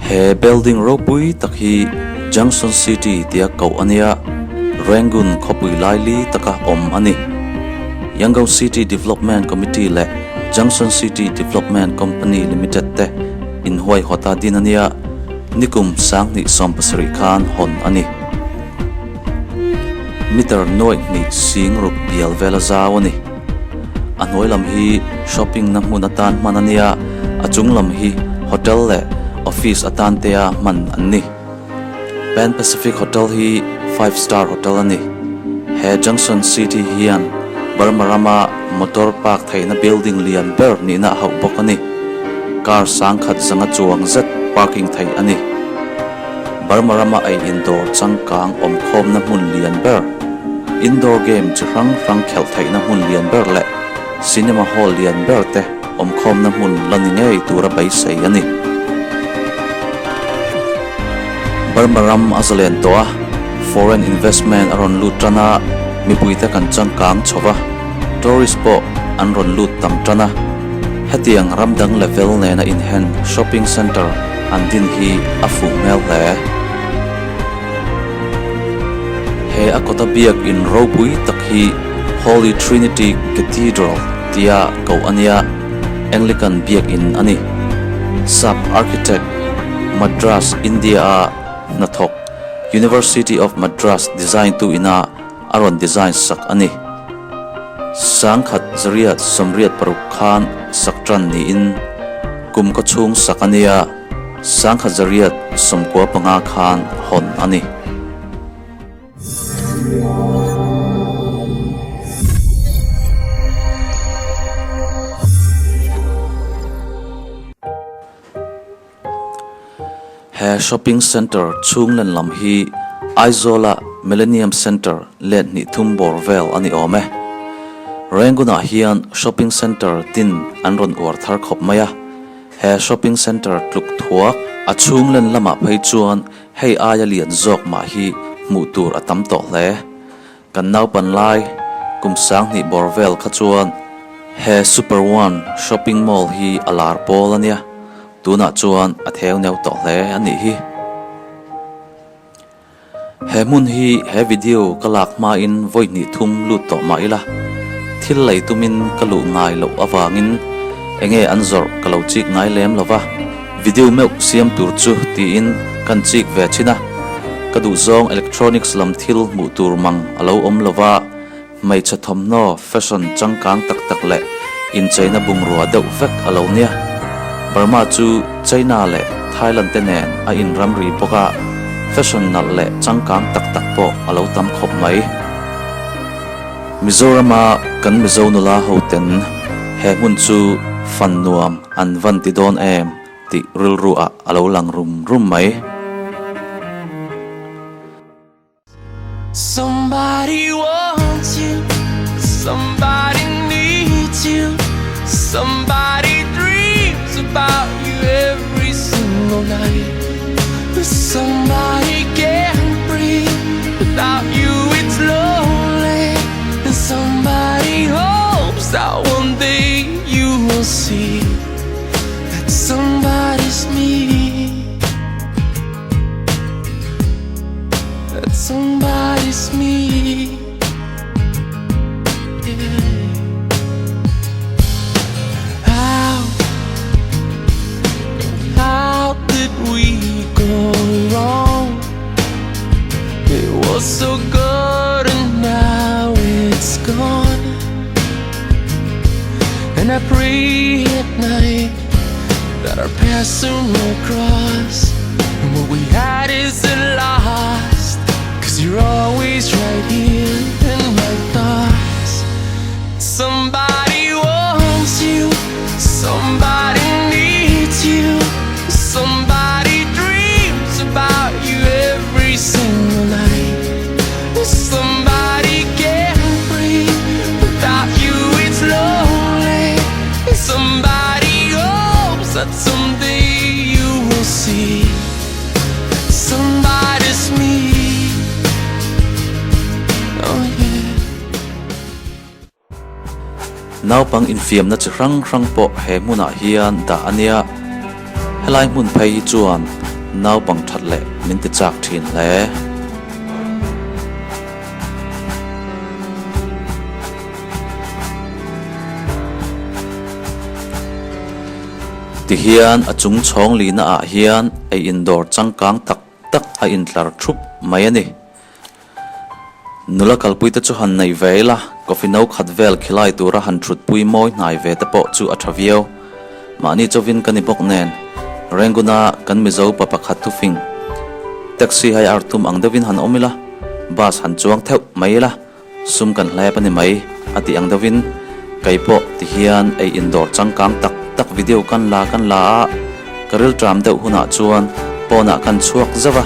He building ropui tak hi Junction City tia koh a nia, Rangoon khawpui laili taka awm a ni. Yangon City Development Committee leh Junction City Development Company Limited te inhuaihawta din a nia, nikum 2017 khan hawn a ni. Meter nuaih hnih sing ruk bial vela zau a ni. A hnuai lam hi shopping na hmun atan hman a nia, a chung lam hi hotel leh office atan te a hman an ni. Pan Pacific Hotel hi five star hotel a ni. He Junction City hian Burma rama motor park theihna building lian ber nihna a hauh bawk a ni. Car sangkhat zanga chuang zet parking theih a ni. Burma rama ei indawr changkang awmkhawmna hmun lian ber, indoor game chi hrang hrang khelh theihna hmun lian ber leh cinema hall lian ber te awmkhawmna hmun la ni ngei tura beisei a ni. Burma ram a zalen tawh a, foreign investment a rawn lut tan a, mipuite kan changkang chho va, tourist pawh an rawn lut tam tan a. Hetiang ram dang level nena inhen shopping centre an din hi a fuh hmel hle. He a kawta biak in ropui tak hi Holy Trinity Cathedral tia koh a nia, Anglican biak in a ni. Sap architect, Madras, India-a hnathawk, University of Madras design tu ina a rawn design sak a ni. 1986 khan sak tan niin kum kaw chhung sak a nia, 1995 khan hawn a ni. He shopping centre chhung len lam hi Aizawla Millennium Centre let hnih thum bawr vel a ni awm e. Rangoon-ah hian shopping centre tin an rawn uar thar khawp mai a, he shopping centre tluk thuak a chhung len lamah phei chuan hei aia lian zawk mah hi hmuh tur a tam tawh hle. Kan naupan lai kum 2000 bawr vel kha chuan he Super One Shopping Mall hi a lar pawl a nia, tunah chuan a theu neu tawh hle a nih hi. He hmun hi he video ka lak hmain vawi hnih thum lut tawh mah ila, thil lei tumin ka luh ngai loh avangin enge an zawrh ka lo chik ngai lem lo va. Video meuh siam tur chu tiin kan chik ve thin a, ka duhzawng electronics lam thil hmuh tur mang a lo awm lo va, hmeichhe thawmhnaw fashion changkang tak tak leh incheina bungrua deuh vek a lo nia. Burma chu China leh Thailand te nen a inramri bawk a, fashion nalh leh changkang tak tak pawh a lo tam khawp mai. Mizorama kan Mizo nula hoten he hmun chu fan nuam An van ti dawn em tih rilru ah a lo lang rum rum mai. Somebody wants you, somebody needs you, somebody dreams about you every single night. Somebody can't breathe without you, it's lonely. And somebody hopes that one day you will see that somebody's me. That somebody's me. Yeah. How, how did we go wrong? It was so good and now it's gone. And I pray at night that our paths soon will cross. And what we had isn't lost. Cause you're always right here in my thoughts. Somebody wants you, somebody needs you, somebody dreams about you every single night. Somebody can't breathe without you, it's lonely. Somebody hopes that someday you will see that somebody's me. Oh yeah. Naupang infiamna chi hrang hrang pawh he hmunah hian dah a nia. Helai hmun phei hi chuan Naupang that leh min ti chak thin hle. Tihian a chung chhawng lihna ah hian ei indawr changkang tak tak a intlar thup mai a ni. Nula kalpui te chu han nei ve ila, coffee no khat vel khilai tura han thutpui mawi hnai ve te pawh chu a tha viau. Mahni chawin ka ni bawk nen, Renguna kan Mizo pa pakhat thufing, taxi hai ar tum ang deuhin han awm ila, bus han chuang theuh mai ila, sum kan hlep a ni mai a tih ang deuhin, kei pawh ti hian ei indawr changkang tak tak video kan la kan la a, ka rilṭam deuh hunah chuan pawnah kan chhuak zauh a.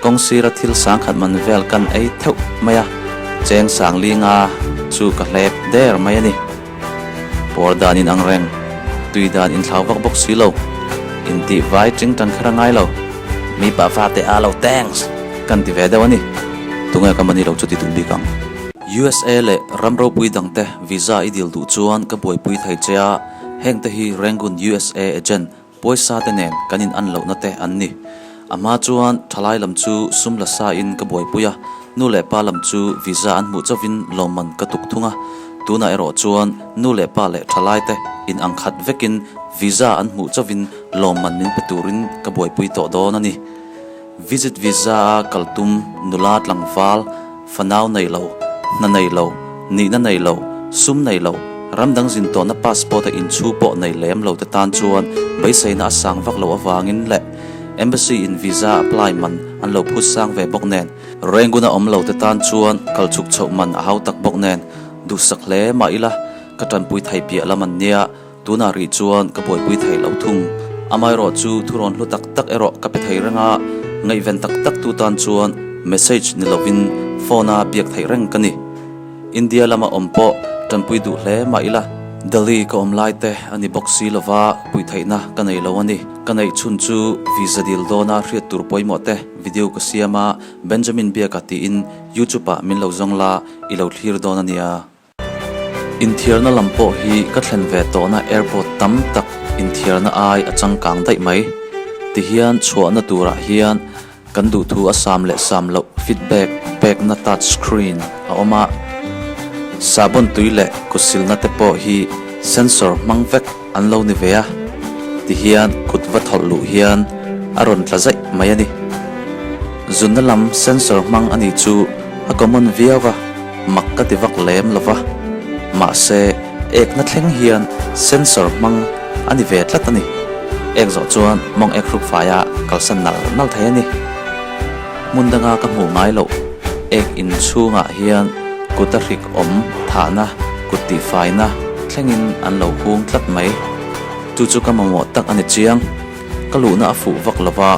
Kawng sira thil sangkhat man vel kan ei theuh mai a, cheng sang linga chu ka hlep der mai a ni. Pawr dan in ang reng, tui dan in thlau vak bawk si lo, intih vai ting tan kher a ngai lo. Mi pa fate a lo thanks! Kan ti ve deuh a ni. Tunge ka mani lo chu ti duh bik ang. USA leh ram ropui dangte visa i dil duh chuan ka buaipui thei che a, hengte hi Rangoon USA agent Pawisa te nen kan in an lohna te an ni. A hma chuan thalai lam chu sum la sa in ka buaipui a, nu leh pa lam chu visa an hmuh chauhin lawmman ka tuk thung a. Tunah erawh chuan nu leh pa leh thalai te in ang khat vekin visa an hmuh chauhin lawmman min pe turin ka buaipui tawh dawn a ni. Visit visa a kal tum nula tlangval fanau nei lo, hna nei lo, nihna nei lo, sum nei lo, ram dang zin tawhna passport a inchhu pawh nei lem lo te tan chuan beiseina a sang vak loh avangin leh Embassy in visa apply man an lo phut sang ve bawk nen, Renguna awm lo te tan chuan kal chhuk chhoh man a hau tak bawk nen, duhsak hle mah ila ka tanpui thei piah lam an nia. Tunah rih chuan ka buaipui thei lo thung. Amaherawh chu thurawn hlu tak tak erawh ka pe thei reng a, ngaihven tak tak tu tan chuan message ni lovin phone a biak theih reng ka ni. India lama awm pawh tanpui duh hle mah ila, Delhi ka awm lai te a ni bawk si lova puih theihna ka nei lo a ni. Ka neih chhun chu visa dil dawna hriat tur pawimawh te video ka siam a, Benjamin Biaka tiin YouTube ah min lo zawng la, i lo thlir dawn a nia. Inthiarna lam pawh hi ka thlen ve tawhna airport tam tak inthiarna ai a changkang daih mai. Tihian chhuahna turah hian kan duhthu a sam leh sam loh feedback pekna touch screen a awm a. Sahbawn tui leh kutsilna te pawh hi sensor hmang vek an lo ni ve a. Tihian kut va thawlh luh hian a rawn tla zaih mai a ni. Zunna lam sensor hmang a ni chu a common viau a. Mak ka ti vak lem lo va, mahse ekna thleng hian sensor hmang a ni ve tlat a ni. Ek zawh chuan mawng ek hruk faia kalsan nal nal thei a ni. Hmun danga ka hmuh ngai loh ek in chhungah hian kut a hrik awm thahna, kut tihfaina thlengin an lo hung tlat mai. Chu chu ka mamawh tak a ni chiang. Ka luhna a fuh vak lo va,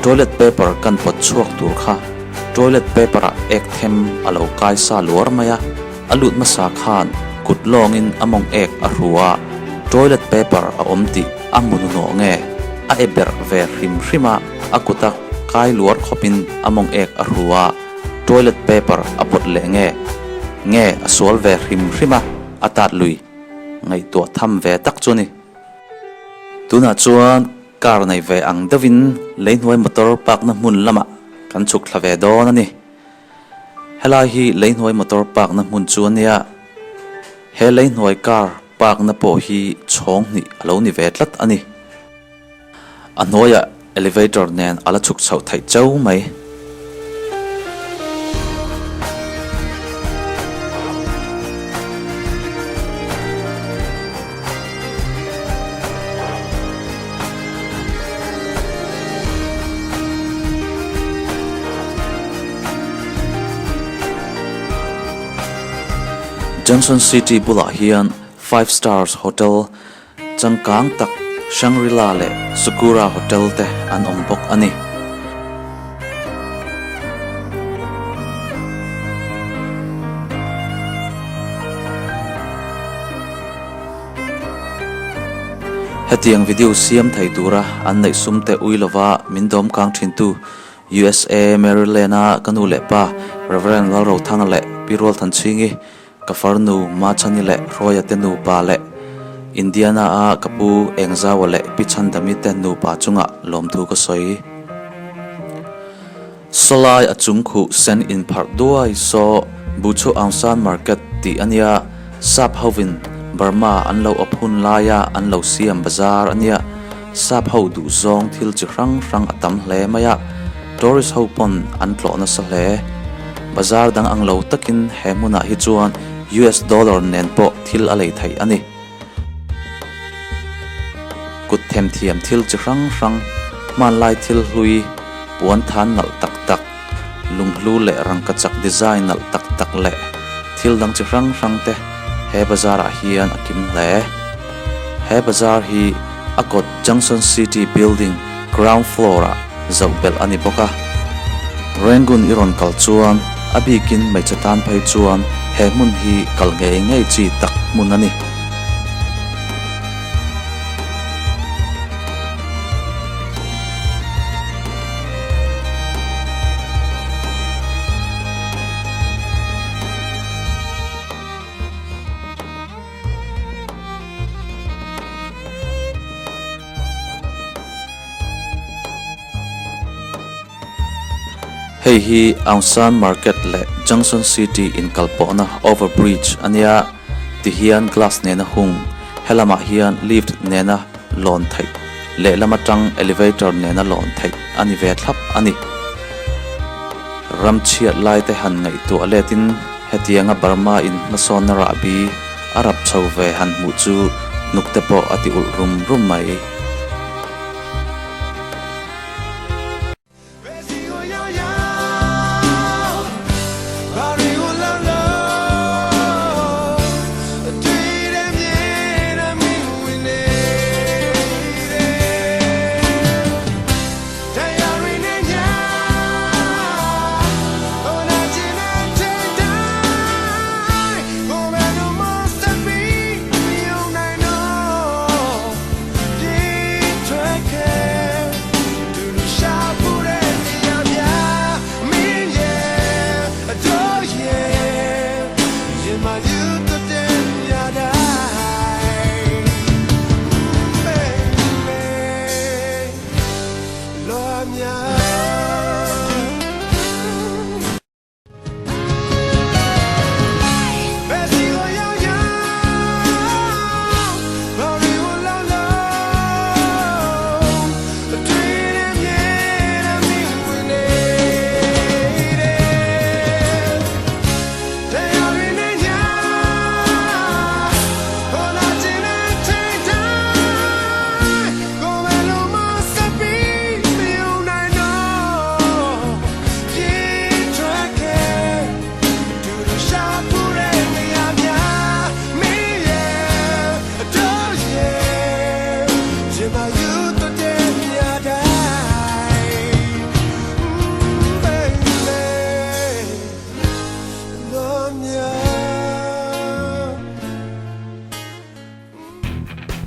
toilet paper kan pawt chhuak tur kha toilet paper ah ek them a lo kai sa luar mai a, a lut hmasa khan kut lawngin a mawng ek a hru a, toilet paper a awm tih a hmu hnuhnawh nge a e berh ve hrim hrim a, a kuta kai luar khawpin a mawng ek a hru a, toilet paper a pawt leh nge nge a sual ve hrim hrim a, a tat lui ngaihtuah tham ve tak chu a ni. Tunah chuan car nei ve ang deuhin leihnuai motor park na hmun lamah kan chhuk thla ve dawn a ni. Helai hi leihnuai motor park na hmun chu a nia. He leihnuai car park na pawh hi chhawng hnih a lo ni ve tlat a ni. A hnuaiah elevator nen a la chhuk chhoh theih cheu mai. Johnson City bulah hian Five Stars Hotel Changkang tak Shangri-La leh Sakura Hotel te an awm bawk a ni. Hetiang video siam thei tura an neih sum te ui lova min dawm kang thintu USA Maryland-a ka nu leh pa Rev. Lalrothanga leh Pi Rualthanchhingi Ka farnu Machhani leh Hruaia te nupa leh Indiana-a ka pu Engzaua leh Pi Chhandami te nupa chungah lawmthu ka sawi. Sawlai a chung khuh sen inpharh duai saw Buchu Aung San Market tih a nia, Sap hovin Burma an lo awp hun laia an lo siam bazar a nia. Sap ho duhzawng thil chi hrang hrang a tam hle mai a, tourist ho pawn an tlawh nasa hle. Bazar dang ang lo takin he hmunah hi chuan US dollar nen pawh thil a lei theih a ni. Kut themthiam thil chi hrang hrang, hmanlai thil hlui, puan than nalh tak tak, lunghlu leh rangkachak design nalh tak tak leh thil dang chi hrang hrang te he bazar ah hian a kim hle. He bazar hi a kawt Junction City Building ground floor ah zoh belh a ni bawk a. Rangoon i rawn kal chuan a bikin hmeichhe tan phei chuan he hmun hi kal ngei ngei chi tak hmun a ni. Hei hi Aung San Market leh Junction City inkalpawhna over bridge a nia tihian glass nena hung helamah hian lift nena lawn theih lehlam atang elevator nena lawn theih a ni ve thlap a ni. Ramchhiat lai te han ngaihtuah letin hetianga Burma in hmasawnna rahbi a rap chho ve han hmuh chu hnuk te pawh a ti ulh rum rum mai.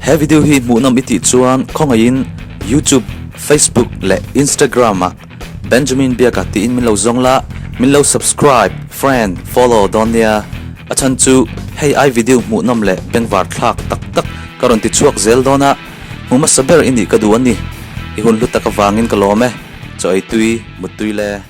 He video hi hmuhnawm i tih chuan khawngaihin YouTube, Facebook leh Instagram ah Benjamin Biaka tiin min lo zawng la, min lo subscribe, friend, follow dawn nia. A chhan chu hei ai video hmuhnawm leh bengvar thlak tak tak ka rawn ti chhuak zel dawn a, hmu hmasa ber i nih ka duh a ni. I hun hlu tak avangin ka lawm e. Chaw ei tui, mut tui le.